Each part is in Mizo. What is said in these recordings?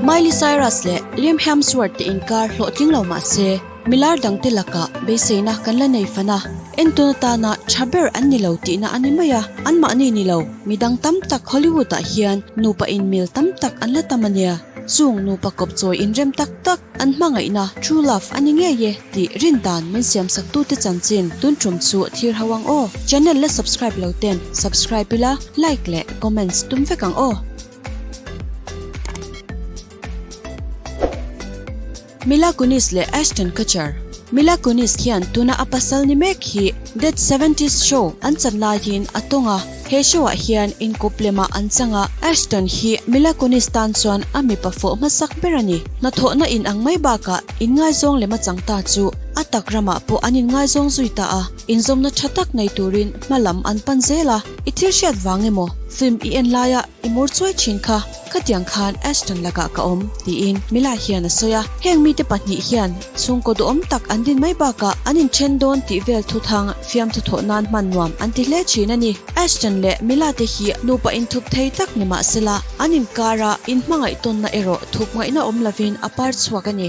Miley Cyrus leh Liam Hemsworth te inkar hlawhtling lo mah se, milar dangte lakah beiseina kan la nei fan a, entawn atana tha ber an ni lo tihna a ni mai a, anmahni ni lo, midang tam tak Hollywood-ah hian nupa inmil tam tak an la tam a nia. Chung nupa kawpchawi inrem tak tak an hmangaihna true love a ni ngei e tih rin dan min siamsak tute chanchin tun tum chu thlir ho ang aw. Channel la subscribe lo ten subscribe ila like leh comments tum vek ang aw. Mila Kunis leh Ashton Kutcher Mila Kunis hian tuna a pasal ni mek hi That Seventies Show an chan laiin a tawng a, he show ah hian inkawp lemah an chang a, Ashton hi Mila Kunis tan chuan a mipa fawh hmasak ber a ni. Hnathawhna in ang mai bakah inngaizawng lem a chang ta chu a tak ramah pawh an inngaizawng zui ta a, inzawmna tha tak nei turin hma lam an pan zel a, i thil hriat vang emaw film i en laia i mur chuai thin kha. Khatiang khan Ashton lakah ka awm, tiin Mila hian a sawi a. Heng mite pahnih hian chhungkaw duhawm tak an din mai bakah an inthen dawn tih vel thuthang fiamthu thawh nan hman nuam an ti hle thin a ni. Ashton leh Mila te hi nupa inthup thei tak ni mah sela, an inkara inhmangaih tawnna erawh thup ngaihna awm lovin a par chhuak a ni.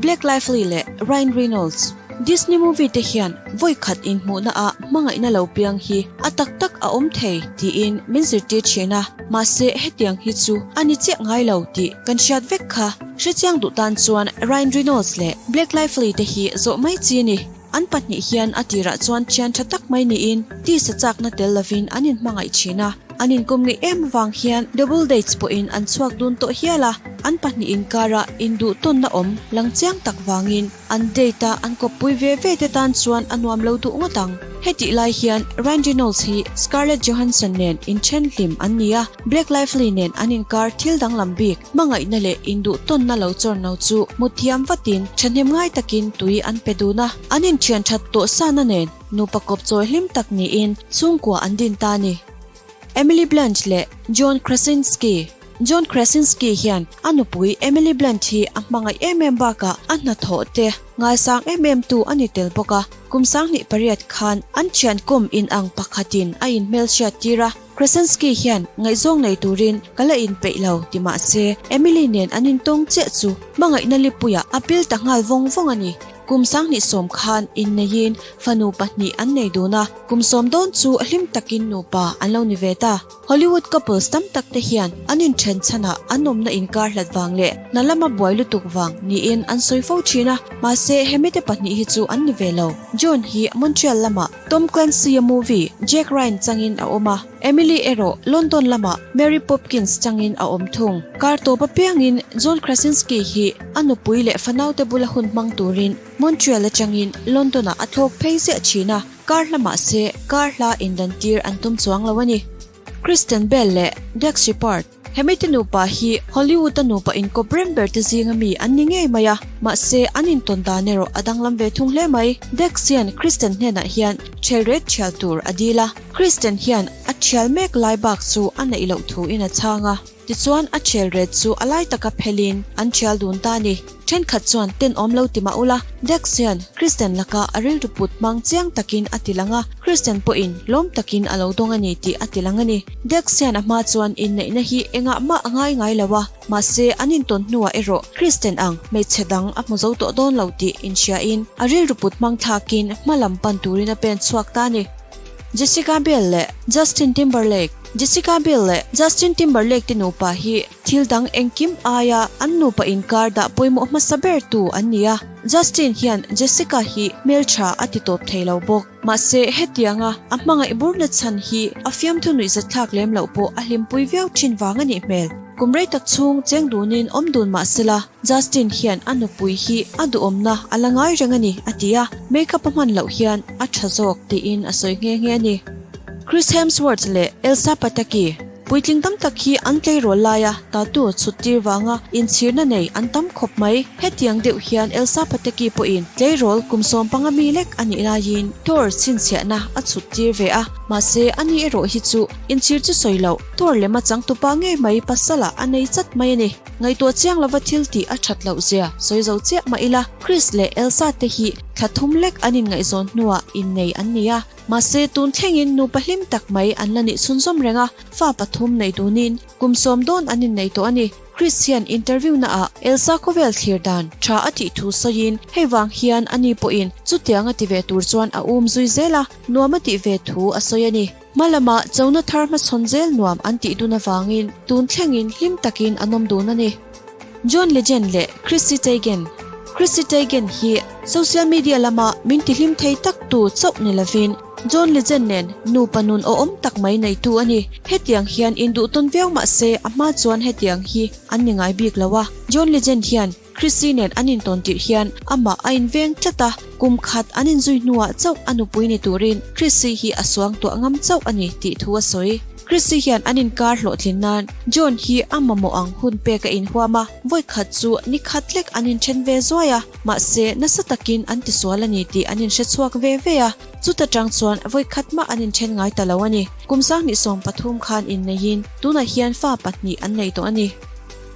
Blake Lively leh Ryan Reynolds, Disney movie te hian vawi khat inhmuhna ah hmangaihna lo piang hi a tak tak a awm thei tiin min zirtir thin a, mahse hetiang hi chu a ni chiah ngai lo tih kan hriat vek kha. Hrechiang duh tan chuan Ryan Reynolds leh Blake Lively te hi zawh mai chi a ni. An pahnih hian a tirah chuan thian tha tak mai niin tisa chakna tel lovin an inhmangaih thin a. An inkawm ngei em avang hian double dates pawhin an chhuak dun tawh hial a, an pahnih inkara induh tawnna awm lang chiang tak vangin an date a an kawppui ve ve te tan chuan a nuam lo duh ngawt ang. Hetih lai hian Ryan Reynolds hi Scarlett Johansson nen inthen hlim an ni a, Blake Lively nen an inkar thil danglam bik hmangaihna leh induh tawnna lo chawrno chu hmu thiam vatin thahnem ngai takin tui an pe dun a, an inthian that tawh sana nen nupa kawp chawi hlim tak niin chhungkua an din ta a ni. Emily Blunt leh John Krasinski John Krasinski hian a nupui Emily Blunt hi a hmangaih em em bakah a hnathawh te ngaisang em em tu a ni tel bawk a. Kum 28 khan an thian kum inang pakhatin a inhmelhriat tir a. Krasinski hian ngaihzawng nei turin ka la inpeih lo ti mah se Emily nen an intawng chiah chu hmangaihna lipuiah a pil ta nghal vawng vawng a ni. Kum 20 khan inneiin fanu pahnih an nei dun a. Kum sawm dawn chu hlim takin nupa an lo ni ve ta. Hollywood couples tam tak te hian an inthen chhanah an awmna inkar hlat vang leh hna lama buai lutuk vang niin an sawi fo thin a, mahse hemi te pahnih hi chu an ni ve lo. John hi Montreal lamah Tom Clancy-a movie Jack Ryan changin a awm a, Emily erawh London lamah Mary Popkins changin a awm thung. Kar tawp apiangin John Krasinski hi a nupui leh fanaute bula hun hmang turin Montreal atangin London-ah a thlawk phei ziah thin a, kar hla mah se kar hla indantir an tum chuang lo a ni. Kristen Bell leh Dax Shepard, Hemite nupa hi Hollywood-a nupa inkawp rem ber te zinga mi an ni ngei mai a, mahse an intawn dan erawh a danglam ve thung hle mai. Dax hian Kristen hnenah hian thial ret thial tur a dil a, Kristen hian a thial mek lai bak chu a neih loh thuin a chhang a. Tichuan a thial ret chu a lai taka phelin an thial dun ta a ni. Thenkhat chuan tenawm lo ti mah ula, Dex hian Kristen laka a rilru put hmang chiang takin a ti lang a, Kristen pawhin lawm takin a lo dawng a ni tih a ti lang a ni. Dex hian a hma chuan inneihna hi engah mah a ngai ngai lo a, mahse an intawn hnuah erawh Kristen ang hmeichhe dang a hmu zo tawh dawn lo tih inhriain a rilru put hmang thlakin hma lam pan turin a pen chhuak ta a ni. Jessica Biel leh Justin Timberlake Jessica Biel leh Justin Timberlake te nupa hi thil dang engkim aia an nupa inkar dah pawimawh hmasa ber tu an ni a. Justin hian Jessica hi hmeltha a ti tawp thei lo bawk. Mahse hetianga a hmangaih burna chhan hi a fiamthu nuihzatthlak lem loh pawh a hlimpui viau thin vang a nih hmel. Kum rei tak chhung cheng dunin awm dun mah sela, Justin hian a nupui hi a duhawmna a la ngai reng a ni, a ti a, makeup a hman loh hian a tha zawk tiin a sawi nghe nghe a ni. Chris Hemsworth leh Elsa Pataky puitling tam tak hi an tleirawl laia tattoo chhut tir vanga inchhirna nei an tam khawp mai. Hetiang deuh hian Elsa Pataky pawhin tleirawl kum 15 mi lek a nih laiin Thor chhinchhiahna a chhut tir ve a, mahse ani erawh hi chu inchhir chu sawi loh Thor lema changtupa ngei mai pasala a nei chat mai a ni. Ngaihtuah chiang lova thil tih a that loh zia sawi zo chiah mah ila, Chris leh Elsa te hi thla thum lek an inngaihzawn hnuah innei an ni a. Mahse, tun thlengin nupa hlim tak mai an la nih chhunzawm reng a, fa pathum nei dunin kum sawm dawn an innei tawh a ni. Chris hian interview na ah Elsa khawvel thlir dan tha a tih thu sawiin hei vang hian ani pawhin chutiang a ti ve tur chuan a um zui zel a, nuam a tih ve thu a sawi a ni. Hma lama chona thar hmachhawn zel nuam an tih dun avangin tun thlengin hlim takin an awm dun a ni. John Legend leh Chrissy Teigen Chrissy Teigen hi social media lama min tihlim thei tak tu chauh ni lovin John Legend nen nupa nun awhawm tak mai neitu a ni. Hetiang hian induhtawn viau mah se a hma chuan hetiang hi an ni ngai bik lo a. John Legend hian Chrissy nen an intawn tirh hian amah a inveng tlat a, kum khat an inzui hnuah chauh a nupui ni turin Chrissy hi a suang tuah ngam chauh a ni tih thu a sawi. Chrissy hian an inkar hlawhtlin nan John hi a mamawh ang hun pek a inhuam a, vawi khat chu ni khat lek an inthen ve zuai a, mahse nasa takin an tisual a ni tih an inhre chhuak ve ve a, chuta tang chuan vawi khat mah an inthen ngai ta lo a ni. Kum 2013 khan inneihin tunah hian fa pahnih an nei tawh a ni.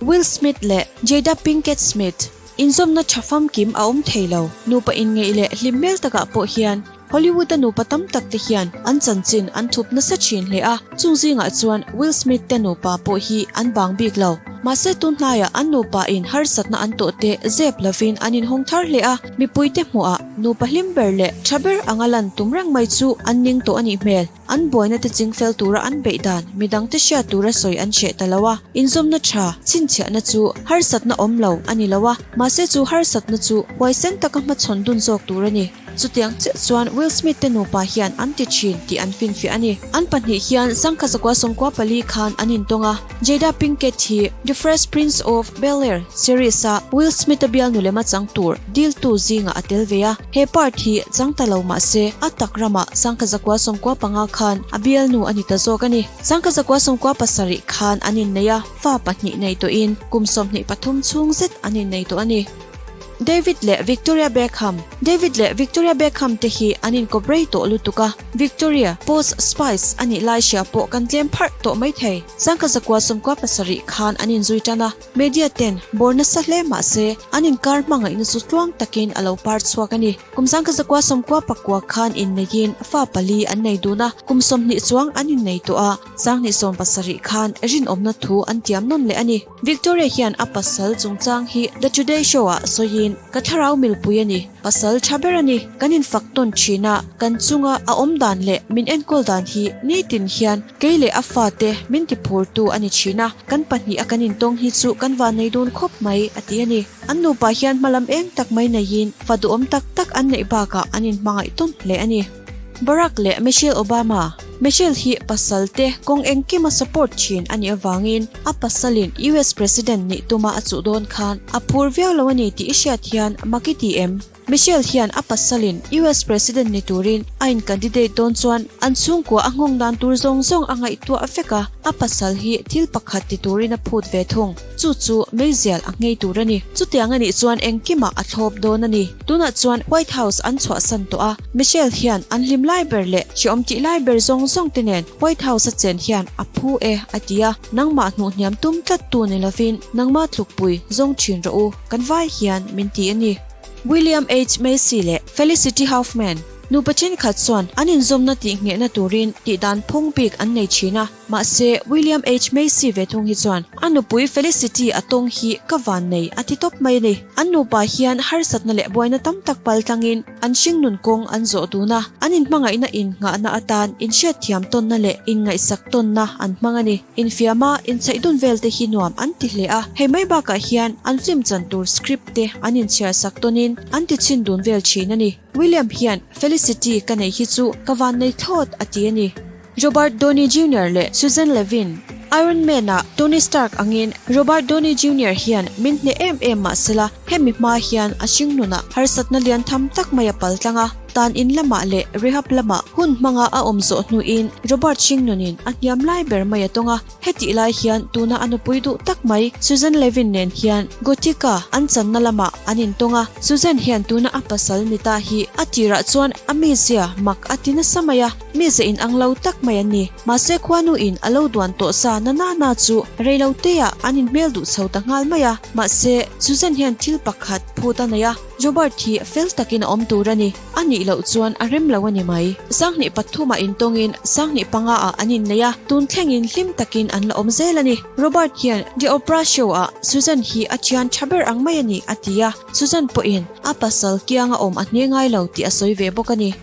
Will Smith leh Jada Pinkett Smith inzawmna tha famkim a awm thei lo. Nupa inngeih leh hlim hmel takah pawh hian Hollywood-a nupa tam tak te hian an chanchin an thup nasa thin hle a, chung zingah chuan Will Smith te nupa pawh hi an bang bik lo. Mahse tun hnaiah an nupa in harsatna an tawh te zep lovin an inhawng thar hle a, mipuite hmuhah nupa hlim ber leh tha ber anga lan tum reng mai chu an ning tawh a nih hmel. An buaina te ching fel tura an beih dan midangte hriat tura sawi an hreh ta lo a, inzawmna tha chhinchhiahna chu harsatna awm lo a ni lo a, mahse chu harsatna chu huaisen taka hmachhawn dun zawk tur a ni. Chutiang chiah chuan Will Smith te nupa hian an ti thin tih an finfiah a ni. An pahnih hian sangkhat zakua sawmkua pali khan an intawng a, Jada Pinkett hi The Fresh Prince of Bel-Air series-a Will Smith-a bialnu lema chang tur diltu zingah a tel ve a. He part hi chang ta lo mah se, a tak ramah sangkhat zakua 95 khan a bialnu a ni ta zawk a ni. Sangkhat zakua 97 khan an innei a, fa pahnih nei tawhin kum 23 chhung zet an innei tawh a ni. David leh Victoria Beckham David leh Victoria Beckham te hi an inkawp rei tawh lutuk a, Victoria, Posh Spice a nih lai hria pawh kan tlem pharh tawh mai thei. Sangkhat zakua 97 khan an inzui tan a. Media ten bawr nasa hle mah se, an inkar hmangaihna chu tluang takin a lo par chhuak a ni. Kum sangkazakua sawmkua pakua khan inneiin fa pali an nei dun a, kum 20 chuang an innei tawh a, 2017 khan rinawmna thu an tiam nawn leh a ni. Victoria hian a pasal chungchang hi The Today Show ah sawiin, Ka thlarau milpui a ni. Pasal tha ber a ni. Kan infak tawn thin a, kan chunga a awm dan leh min enkawl dan hi nitin hian kei leh a fate min tiphurtu a ni thin a, kan pahnih a kan intawng hi chu kan van nei dun khawp mai, a ti a ni. An nupa hian hmalam eng tak mai neiin fa duhawm tak tak an neih bakah an inhmangaih tawn hle a ni. Barack leh Michelle Obama, Michelle hi pasal te kawng engkima support thin a nih avangin a pasalin US President nih tuma a chuh dawn khan a phur viau lo a ni tih i hriat hian mak i ti em? Michelle hian a pasalin US President ni turin a in candidate dawn chuan an chhungkua a nghawng dan tur zawng zawng a ngaihtuah vek a, a pasal hi thil pakhat ti turin a phut ve thung. Chu chu meizial a nghei tur a ni. Chutiang a nih chuan engkimah a thlawp dawn a ni. Tunah chuan White House an chhuahsan tawh a, Michelle hian an hlim lai ber leh hreawm tih lai ber zawng zawng te nen White House a chen hian a phu e a ti a, nangmah hnuh hniam tum tlat tu ni lovin nangmah tlukpui zawng thin rawh u, kan vai hian min ti a ni. William H. Macy leh Felicity Huffman, nupa thenkhat chuan an inzawmna tih nghehna turin tihdan phung bik an nei thin a. Mahse, William H. Macy ve thung hi chuan a nupui Felicity a tawng hi ka van nei a ti tawp mai a ni. An nupa hian harsatna leh buaina tam tak pal tlangin an hringnun kawng an zawh dun a, an inhmangaihna innghahna atan inhriatthiam tawnna leh inngaihsak tawnna an hmang a ni. Infiama inchheih dun vel te hi nuam an ti hle a, hei mai bakah hian an film chan tur script te an inchhiarsak tawnin an ti chhin dun vel thin a ni. William hian Felicity ka nei hi chu ka van nei thlawt a ti a ni. Robert Downey Junior leh Susan Levin, Iron Man-a Tony Stark angin Robert Downey Junior hian min hneh em em mah sela, hemi hma hian a hringnunah harsatna lian tham tak mai a pal tlang a, tan in lamah leh rehab lamah hun hmanga a awm zawh hnuin Robert hringnunin a hniam lai ber mai a tawng a. Hetih lai hian tuna a nupui duh tak mai Susan Levin nen hian Gotica an channa lamah an intawng a, Susan hian tuna a pasal ni ta hi a tirah chuan a mizia mak a ti nasa mai a, mize inang lo tak mai an ni. Mahse khuanu in a lo duan tawh sa na na na chu rei lo te ah an inhmel duh chho ta nghal mai a, mahse Susan hian thil pakhat phut a nei a. Robert hi fel takin a awm tur a ni. A nih loh chuan a rem lo a ni mai. 2003 ah intawngin 2005 ah an innei a, tun thlengin hlim takin an la awm zel a ni. Robert hian The Oprah Show ah Susan hi a thian tha ber ang mai a ni a ti a, Susan pawhin a pasal kianga awm a hne ngai lo tih a sawi ve bawk a ni.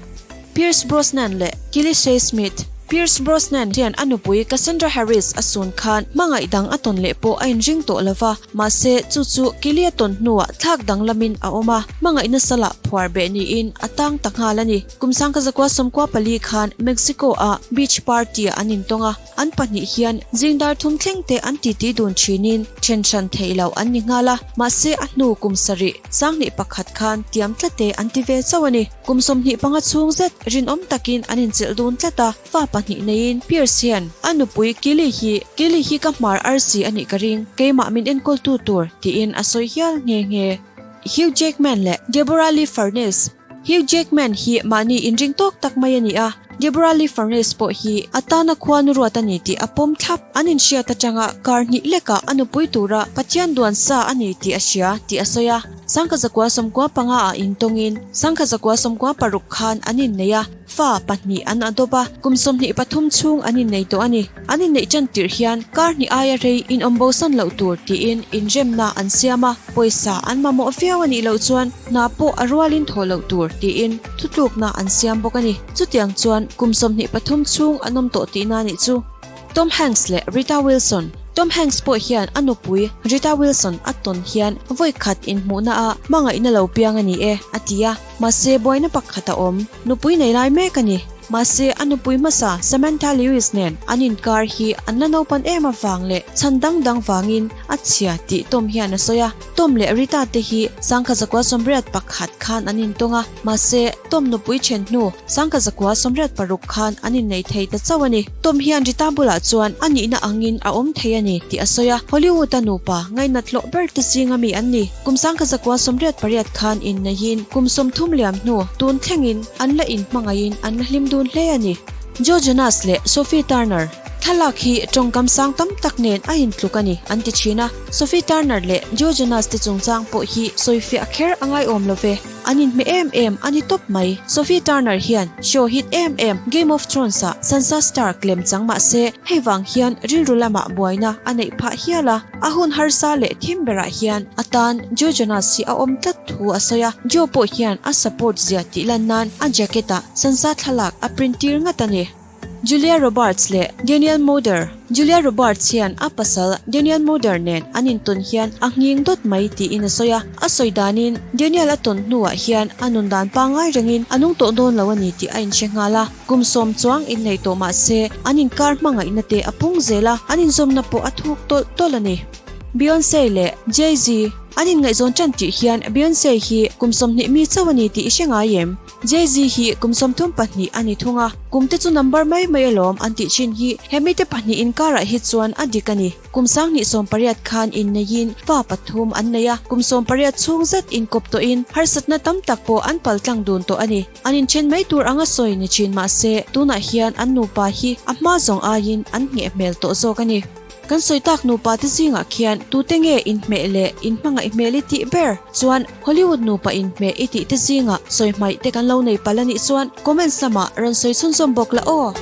Pierce Brosnan leh Kelly Shea Smith, Pierce Brosnan hian a nupui Cassandra Harris a sun khan hmangaih dang a tawn leh pawh a inring tawh lo va, mahse chu chu Kelly a tawn hnuah thlak danglamin a awm a, hmangaihna salah phuar beh niin a tang ta nghal a ni. Kum 1994 khan Mexico-a beach party-ah an intawng a. An pahnih hian zing dar thum thleng te an titi dun thinin then hran theih loh an ni nghal a, mahse a hnu kum sarih, 2001 khan tiam tlate an ti ve chauh a ni. Kum 25 chhung zet rinawm takin an inchilh dun tlat a, fa pahnih neiin Pierce hian a nupui Kelly hi Kelly hi ka hmar arsi a nih ka ring, keimah min enkawltu tur tiin a sawi hial nghe nghe. Hugh Jackman leh Deborah Lee Furness. Hugh Jackman hi mahni inring tawk tak mai a ni a, Deborah Lee Furness pawh hi a tana khuanu ruat a ni tih a pawm thlap. An inhriat atanga kar hnih lekah a nupui tura Pathian duan sa a ni tih a hria tih a sawi a. 1995 ah intawngin 1996 khan an innei a, fa pahnih an adopt a, kum 23 chhung an innei tawh a ni. An inneih tan tirh hian kar hnih aia rei inawm bosan loh tur tiin inremna an siam a, pawisa an mamawh viau a nih loh chuan hna pawh a rualin thawh loh tur tiin thutlukna an siam bawk a ni. Chutiang chuan kum 23 chhung an awm tawh tihna a nih chu. Tom Hanks leh Rita Wilson Tom Hanks pawh hian a nupui Rita Wilson a tawn hian vawi khat inhmuhna a hmangaihna lo piang a ni e a ti a, mahse buaina pakhat a awm. Nupui nei lai mek a ni. Mahse, a nupui hmasa Samantha Lewis nen an inkar hi an la naupan em avang leh chhan dang dang vangin a chhia tih Tom hian a sawi a. Tom leh Rita te hi 1981 khan an intawng a, mahse, Tom nupui then hnu 1986 khan an innei thei ta chauh a ni. Tom hian Rita bulah chuan a nihna angin a awm thei a ni tih a sawi a, Hollywood-a nupa ngainat hlawh ber te zinga mi an ni. Kum 1988 khan inneihin kum 30 liam hnu tun thlengin an la inhmangaihin an la hlim dun hle a ni. Joe Jonas leh Sophie Turner thlalak hi tawngkam sang tam tak nen a intluk a ni an ti thin a, Sophie Turner leh Joe Jonas te chungchang pawh hi sawifiah kher a ngaiawm lo ve. An inhmeh em em a ni tawp mai. Sophie Turner hian show hit em em Game of Thrones ah Sansa Stark lem chang mah se hei vang hian rilru lamah buaina a neih phah hial a. A hun harsa leh thim berah hian a tan Joe Jonas hi a awm tlat thu a sawi a. Joe pawh hian a support zia tih lan nan a jacket ah Sansa thlalak a print tir ngat a ni. Julia Roberts leh Daniel Moder Julia Roberts hian a pasal Daniel Moder nen an intawn hian a nghing dawt mai tiin a sawi a. A sawi danin Daniel a tawn hnuah hian a nun dan pangngai rengin a nung tawh dawn lo a ni tih a inhre nghal a. Kum sawm chuang innei tawh mah se an inkar hmangaihna te a pung zel a, an inzawmna pawh a thuk tawlh tawlh a ni. Beyonce leh Jay-Z an inngaihzawn tan tih hian Beyonce hi kum 20 mi chauh a ni tih i hre ngai em? Jay-Z hi kum 32 a ni thung a, kum te chu number mai mai alawm an tih thin hi he mite pahnih inkarah hi chuan a dik a ni. Kum 2018 khan inneiin fa pathum an nei a, kum 18 chhung zet inkawp tawhin harsatna tam tak pawh an paltlang dun tawh a ni. An inthen mai tur anga sawi ni thin mah se tunah hian an nupa hi a hma zawng aiin an ngheh hmel tawh zawk a ni. Kan sawi tak nupa te zingah khian tute nge inhmeh leh inhmangaih hmel i tih ber? Chuan Hollywood nupa inhmeh i tih te zingah sawi hmaih te kan lo nei palh a nih chuan comments lamah rawn sawi chhunzawm bawk la aw.